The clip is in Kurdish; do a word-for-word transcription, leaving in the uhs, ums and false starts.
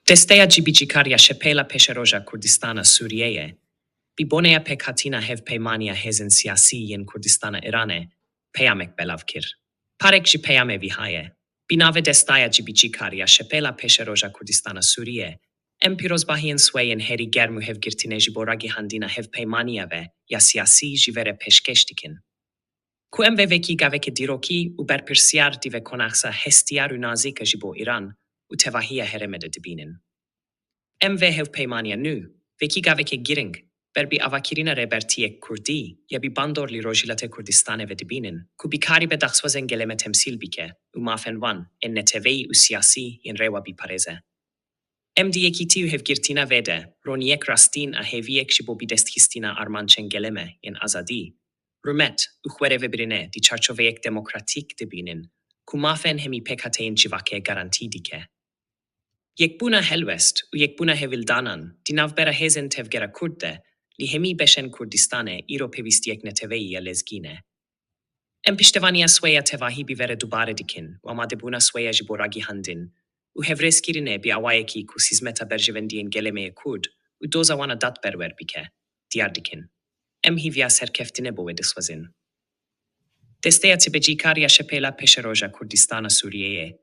Desteya cîbicîkar ya Şepêla Pêşeroja Kurdistana Sûriyeyê, bi boneya pêkhatina Hevpeymaniya Hêzên Siyasî yên Kurdistana Îranê, peyamek belav kir. Parek ji peyamê vî heye: Bi navê Desteya Cîbicîkar ya Şepêla Pêşeroja Kurdistana Sûriyê, em pîrozbahiyên sweyên herî germ û hevgirtinê ji bo ragihandina hevpeymaniya ve ya siyasî ji ve re pêşkêş dikin. Ku em vê wekî gaveke dîrokî û berpirsiyar di ve konaxa hestiyar û nazîk ji bo Îran û tevahiya herêmê de dibînin. Em vê hevpeymaniya nû, wekî gaveke girîng, ber bi avakirina rêbertiyek kurdî ya bi bandor li Rojhilata Kurdistanê ve dibînin, ku bikaribe daxwazên gelemê temsîl bike û mafên wan ên neteweyî û siyasî yên rêwa biparêze. Em di yekîtî û hevgirtina vê de, roniyek rastîn a hêviyek ji bo bidestxistina armancên gelemê yên azadî, rûmet û xwerêvebirinê di çarçoveyek demokratîk dibînin, ku mafên hemî pêkhateyên civakê garantî dike. Yekbûna helwest û yekbûna hêvîldanan di navbera hêzên tevgera kurd de, li hemî beşên Kurdistanê îro pêwîstiyek neteweyî ya lezgîn e. Em piştevaniya sweya tevahî bi ve re dubare dikin û amadebûna sweya ji bo ragihandin û hevrêzkirinê bi awayekî ku xizmeta berjewendiyên gelemê yê kurd û doza wan a dadperwer bike, diyar dikin. Em hîviya serkeftinê bo wê dixwazin. Desteya Cîbicîkar ya Şepêla Pêşeroja Kurdistana Sûriyeyê,